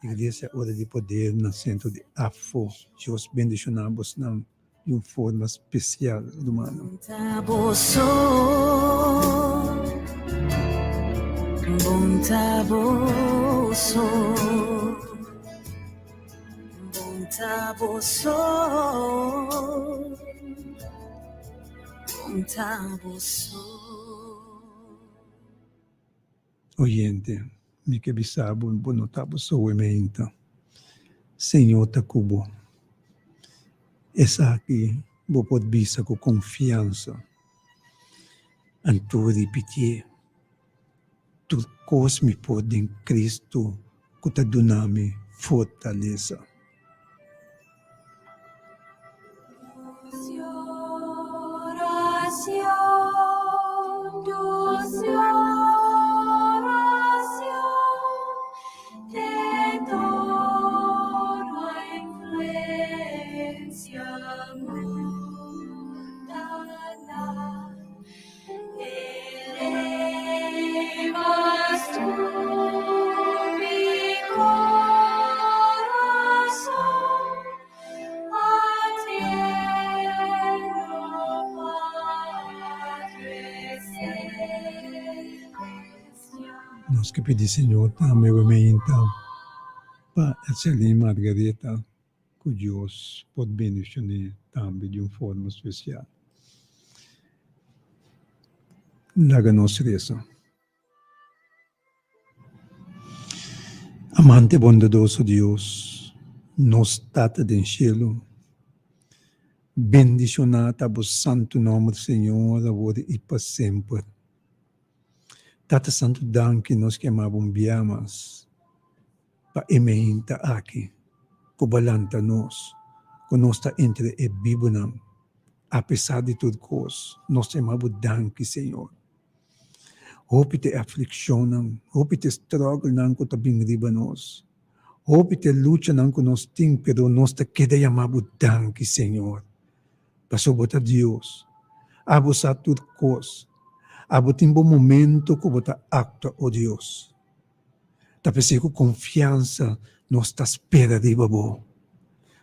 Iglesia Ora di Poder na Centro di Afo. Dios bendiciona bosnan di un forma special, rumannan. Bonta boso, bonta boso, bonta boso, bonta boso. Oyente, mi ke bisa bo, bo no ta bo sowe meinta. Señor ta ku bo. Esaki bo por bisa ku konfiansa. Anto ripitié, Tur kos mi por den Cristo ku ta duna mi fortalesa. Nos ke pidi Señor tambe bo meinta pa Etzelin Margareta ku Dios por bendishoné tambe di un forma spesial. Laga nos resa. Amante bondadoso Dios, nos Tata den shelu, bendishoná ta bo santu nòmber Señor awor i pa semper. Tata Santu danki nos ke ama bo un bia mas. Pa e meinta aki ku bo lanta nos, ku nos ta entre e bibunan, apesar di tur kos, nos ta yama bo danki, Señor. Hopi ta e aflikshonnan, hopi ta e strògelnan ku ta bin riba nos, hopi ta e luchanan ku nos tin, pero nos ta keda yama bo danki, Señor, pasobra bo ta Dios. Abo sa tur kos. Abo tin bo momento ku bo ta aktua, o Dios. Ta p'esei ku konfiansa nos ta spera riba bo,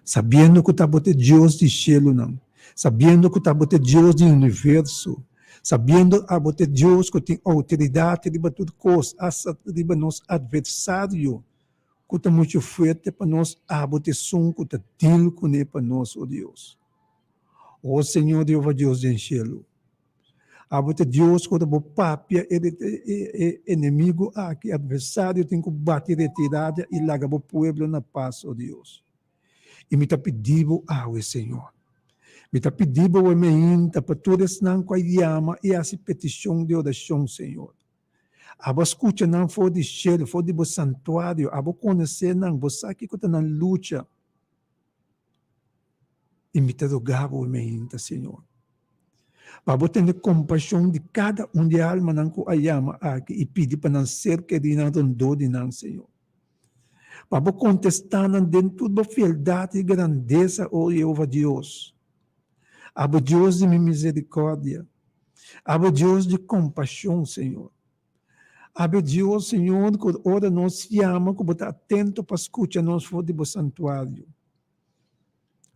sabiendo ku ta bo ta e Dios di shelunan, sabiendo ku ta bo ta e Dios di universo, sabiendo abo ta e Dios ku tin outoridat riba tur kos, asta riba nos atversario ku ta muchu fuerte pa nos, abo ta esun ku ta dil kuné pa nos, o Dios. O Señor Jehová Dios den shelu, Abo ta Dios ku ora bo papia e e enemigu aki, adversario tin ku bati retirada i laga bo pueblo na pas, o Dios. I mi ta pidi bo awe, Señor. Mi ta pidi bo awe meinta pa tur esnan ku a yama i hasi petishon di orashon, Señor. Abo a skucha nan for di shelu, for di bo santuario, abo konosé nan, bo sa kiko ta nan lucha. I mi ta roga bo meinta, Señor, pa bo tene kompashon di kada un di e almanan ku a yama aki i pidi pa nan ser kerinan rondó di nan, Señor. Pa bo kontestá nan den tur bo fieldat i grandesa, o Yehova Dios. Abo Dios di mi miserikòrdia, abo Dios di kompashon, Señor. Abe Dios, Señor, ku ora nos yama ku bo ta atento pa skucha nos for di bo santuario.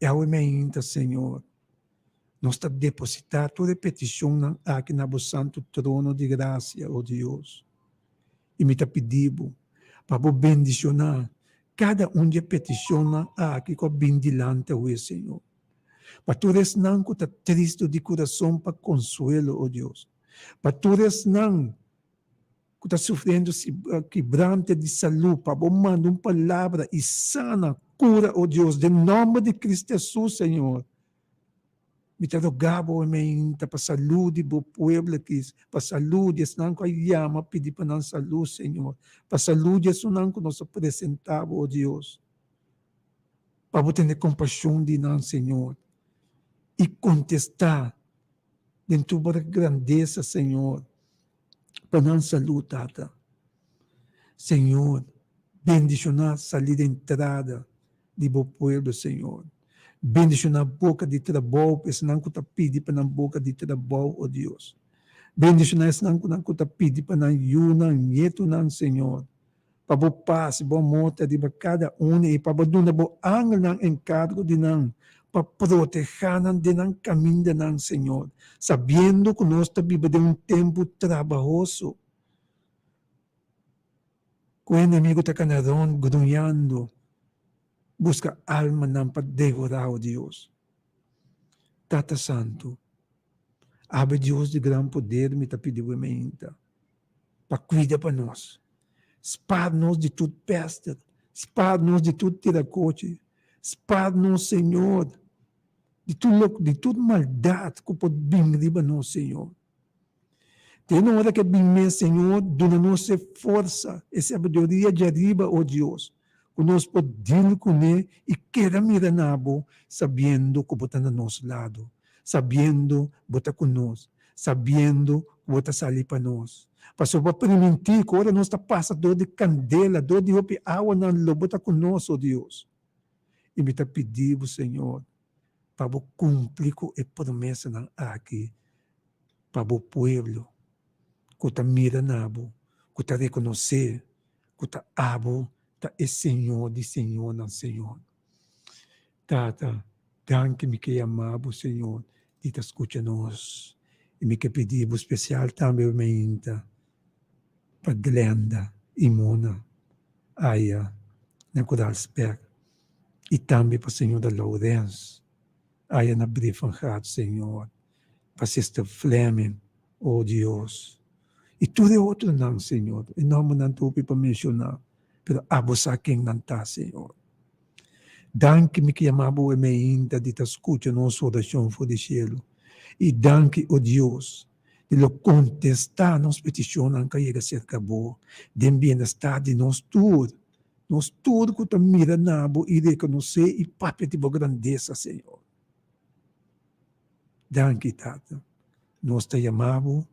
I awe meinta, Señor, nos ta depositá tur e petishonnan aki na bo santu trono di grasia, o Dios. I mi ta pidi bo pa bo bendishoná kada un di e petishonnan aki ku a bin dilanti awe, Señor. Pa tur esnan ku ta tristu di kurason pa konsuelo, o Dios. Pa tur esnan ku ta sufriendo kibrante di salú, pa bo manda un palabra i sana, kura, o Dios, den nòmber di Cristo Hesus, Señor. Mi ta roga bo meinta pa salú di bo pueblo aki, pa salú di esnan ku a yama pidi pa nan salú, Señor, pa salú di esunnan ku nos a presentá bo, o Dios. Pa bo tene kompashon di nan, Señor, i kontestá den tur bo grandesa, Señor, pa nan salú, Tata. Señor, bendishoná salida i entrada di bo pueblo, Señor. Bendishoná boka di trabou pa esnan ku ta pidi pa nan boka di trabou, o Dios. Bendishoná esnan ku nan ku ta pidi pa nan yunan, ñetunan, Señor. Pa bo pas i bo amor ta riba kada un i pa bo duna bo angelnan enkargo di nan pa protehá nan den nan kamindanan, Señor, sabiendo ku nos ta biba den un tempu trabahoso, ku e enemigu ta kana rònt gruñando buska almanan pa devorá, o Dios. Tata Santu, abe Dios di gran poder mi ta pidi bo e meinta. pa cuida pa nos. Spaar nos di tur pester, spaar nos di tur tiracochi, spaar nos, Señor, di tur lo, di tur maldad cu por bin riba nos, Señor. Te na ora ke bin mes, Señor, duna nos e forsa, e sabiduria djariba, o Dios, cu nos por deal cune y keda mira na Bo, sabiendo cu Bo ta na nos lado, sabiendo Bo ta cu nos, sabiendo ku bo ta sali pa nos. Pasobra bo a primintí ku ora nos ta pasa dor di kandela, dor di hopi awanan, lo bo ta ku nos, o Dios. I mi ta pidi bo, Señor, pa bo kumpli ku e promesanan aki pa bo pueblo ku ta mira na bo, ku ta rekonosé ku ta abo ta e Señor di señornan, Señor. Tata, danki mi ke yama bo, Señor, di ta skucha nos. I mi ke pidi bo spesial tambe mainta pa Glenda i Mona aya na Koraalsberg i tambe pa señora Laurens aya na Brievengat, Señor, pa Sister Fleming, oh Dios, i tur e otronan, Señor, e nombernan ta hopi pa menshoná, pero abo sa ken nan ta, Señor. Danki mi ke yama bo e meinta di ta skucha nos orashon for di shelu. I danki, o Dios, di lo kontestá nos petishonnan ku a yega serka bo den bienestar di nos tur, nos tur ku ta mira na bo i rekonosé i papia di bo grandesa, Señor. Danki, Tata. Nos ta yama bo.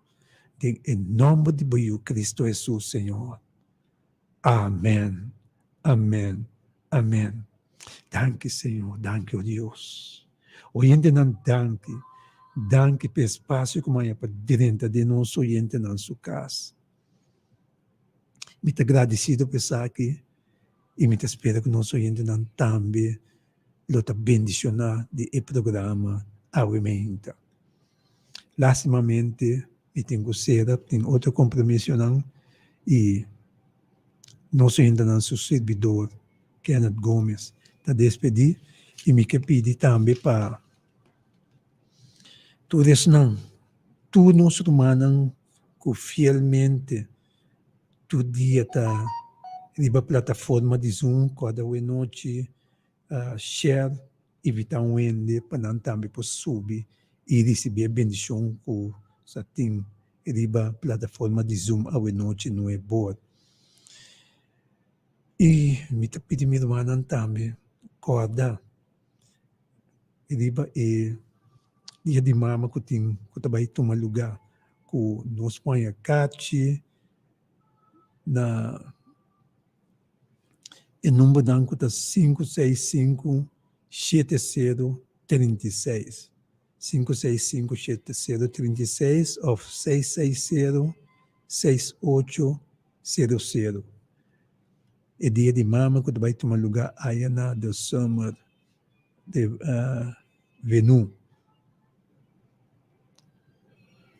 Den e nòmber di bo Yu Kristu Hesus, Señor. Amen, amen, amen. Danki Señor, danki o Dios. Oyentenan danki, danki pa e espasio ku maya pa drenta den nos oyentenan su kas. Mi ta gradisido pa esaki i mi ta spera ku nos oyentenan tambe lo ta bendishoná di e programa awe meinta. Lastimamente mi tin ku sera, tin otro kompromisonan i nos oyentenan su sirbidor Kenneth Gomez ta despedí i mi ke pidi tambe pa tur esnan, tur nos rumannan ku fielmente tur dia ta riba plataforma di Zoom kòrda awe nochi share invitá un hende pa nan tambe por subi i risibí e bendishon ku sa tin riba plataforma di Zoom awe nochi nuebor. I mi ta pidi mi rumannan tambe kòrda riba e dia di mama ku tin ku ta bai tuma lugá ku nos por haña kachi na E numbernan ku ta sinku seis sinku shete seru 36, 5657036 òf seis seis seru seis ocho seru seru. E dia di mama ku ta bai tuma lugá aya na The Summer de Venue.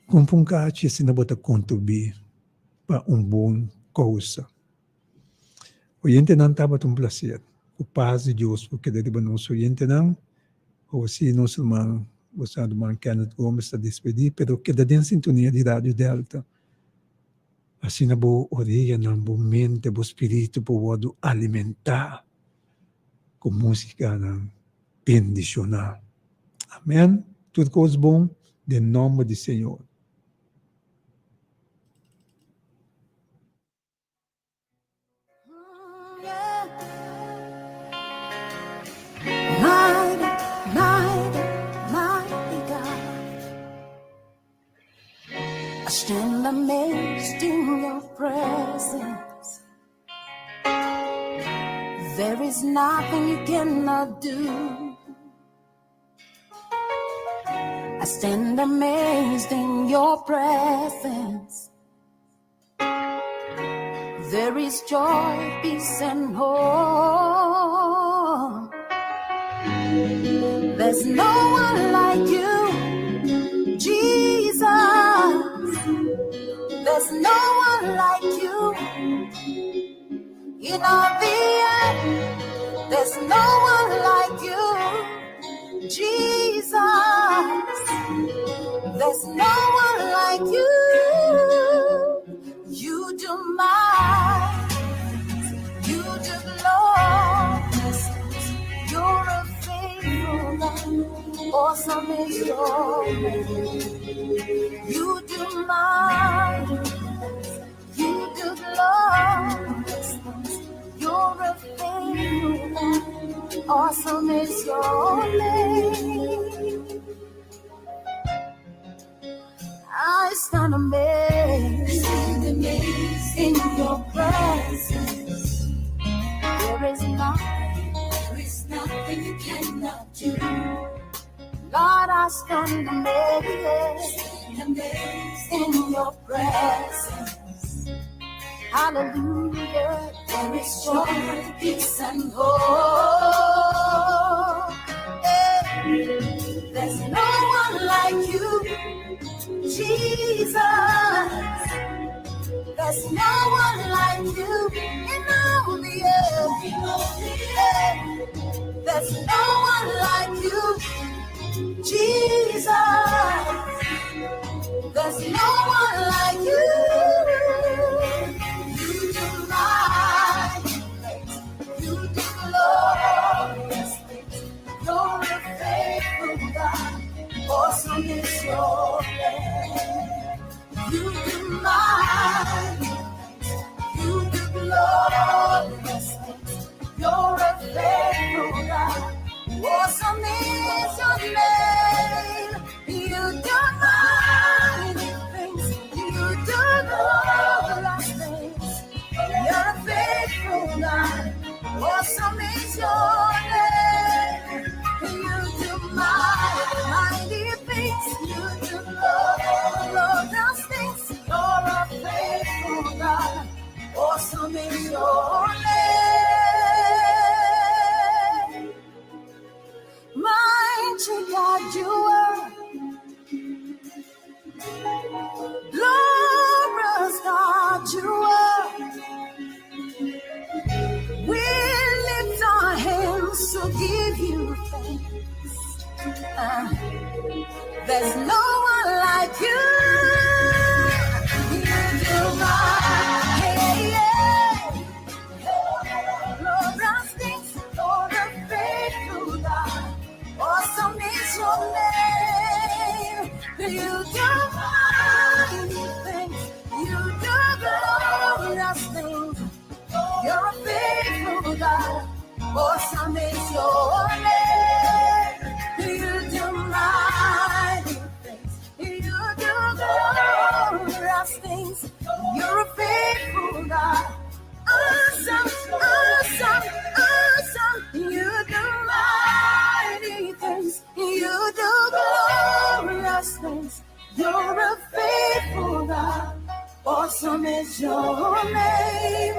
Kumpra un kachi asina bo ta kontribuí pa un bon kousa. Oyentenan tabata un placer. Ku pas di Dios por keda riba nos oyentenan. Awor si nos ruman, boso ruman Kenneth Gomez ta despedí, pero keda den sintonia di Radio Delta. Asina bo oreanan, bo mente, bo spiritu por wòrdu alimentá ku músikanan bendishoná. Amèn. Tur kos bon den nòmber di Señor. I stand amazed in your presence. There is nothing you cannot do. I stand amazed in your presence. There is joy, peace, and hope. There's no one like you, Jesus. There's no one like you in all the earth. There's no one like you, Jesus. There's no one like you. You do my, you do glorious. You're a faithful God. Awesome is your name. You do my, you do glorious. You're a faithful God. Awesome is your name. I stand amazed, stand amazed in your presence. There is nothing, there is nothing you cannot do. Lord, I stand amazed, stand amazed in your presence. Hallelujah, there is joy, peace, and hope. Hey, there's no one like you, Jesus. There's no one like you in all the earth. There's no one like you, Jesus. There's no one like you. You do mighty things. You do glorious things. You're a faithful God. Awesome is your name. You do mighty things. You do glorious things. You're a faithful God. Awesome is your name. You do mighty things. You you are. Glorious God, you are. We lift our hands to give you thanks. There's no one like you. You do my, yeah. Glorious things for the faithful God. Awesome is your name. You do mighty things. You do glorious things. You're a faithful God. Awesome is your name. You do mighty things. You do glorious things. You're a faithful God. Awesome, awesome, awesome. You do mighty things. You do glorious things. You're a faithful God. Awesome is your name.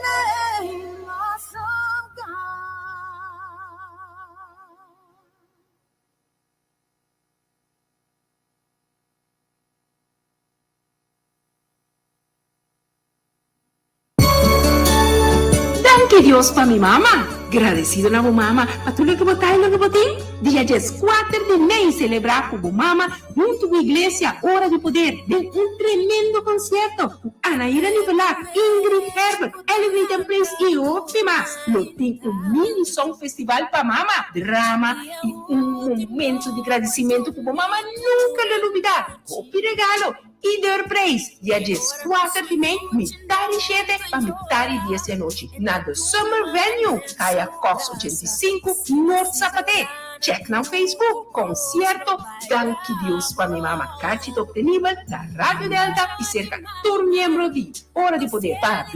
Name, awesome God. Danki Dios pa mi mama. Gradesido na bo mama pa tur loke bo ta i loke bo tin. Dia 14 di mei selebrá ku bo mama huntu ku Iglesia Ora di Poder den un tremendo konsierto ku Anaíra Nivelar, Ingrid Herbert, Elevator Praise i hopi mas. Lo tin un mini song festival pa mama, drama i un momento di gradisimentu ku bo mama nunka lo lubidá. Hopi regalo i door prijs. Dia 4 di mei, mitar di 7 pa mitar di 10 di anochi. Na The Summer Venue, Kaya Cox 85, Noord Sapaté. Check na Facebook, Konsierto Danki Dios pa mi mama. Karchi obtenibel na Radio Delta i serka tur miembro di Ora di Poder. Pa